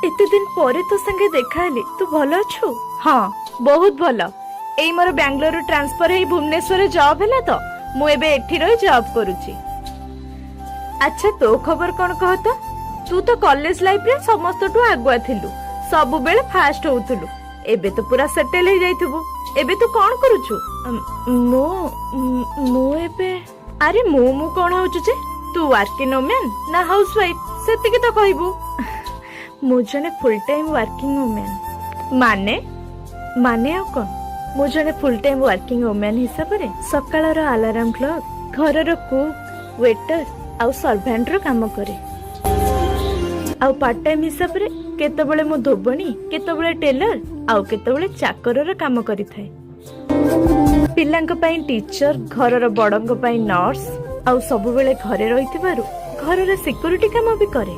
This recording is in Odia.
ଏତେ ଦିନ ପରେ ତୋ ସାଙ୍ଗେ ଦେଖା ହେଲି। ତୁ ଭଲ ଅଛୁ? ହଁ, ବହୁତ ଭଲ। ଏଇ ମୋର ବାଙ୍ଗାଲୋରରୁ ଟ୍ରାନ୍ସଫର ହେଇ ଭୁବନେଶ୍ୱରରେ ଜବ୍ ହେଲା ତ, ମୁଁ ଏବେ ଏଠି ରହି ଜବ୍ କରୁଛି। ଆଚ୍ଛା, ତୋ ଖବର କଣ କହ ତ? ତୁ ତ କଲେଜ ଲାଇଫରେ ସମସ୍ତଠୁ ଆଗୁଆ ଥିଲୁ, ସବୁବେଳେ ଫାଷ୍ଟ ହଉଥିଲୁ। ଏବେ ତ ପୁରା ସେଟେଲ ହେଇଯାଇଥିବୁ। ଏବେ ତୁ କଣ କରୁଛୁ? ମୁଁ ଏବେ, ଆରେ ମୁଁ କଣ ହଉଛୁ ଯେ? ତୁ ୱାର୍କିଂ ଓମ୍ୟାନ ନା ହାଉସ ୱାଇଫ, ସେତିକି ତ କହିବୁ। ମୁଁ ଜଣେ ଫୁଲ ଟାଇମ ୱାର୍କିଂ ଓମ୍ୟାନ। ମାନେ? ମାନେ ଆଉ କଣ, ମୁଁ ଜଣେ ଫୁଲ ଟାଇମ ୱାର୍କିଂ ଓମ୍ୟାନ ହିସାବରେ ସକାଳର ଆଲାରାମ କ୍ଲକ୍, ଘରର କୁକ୍, ୱେଟର ଆଉ ସର୍ଭାଣ୍ଟର କାମ କରେ। ଆଉ ପାର୍ଟ ଟାଇମ ହିସାବରେ କେତେବେଳେ ମୁଁ ଧୋବଣୀ, କେତେବେଳେ ଟେଲର ଆଉ କେତେବେଳେ ଚାକରର କାମ କରିଥାଏ। ପିଲାଙ୍କ ପାଇଁ ଟିଚର, ଘରର ବଡଙ୍କ ପାଇଁ ନର୍ସ ଆଉ ସବୁବେଳେ ଘରେ ରହିଥିବାରୁ ଘରର ସିକ୍ୟୁରିଟି କାମ ବି କରେ।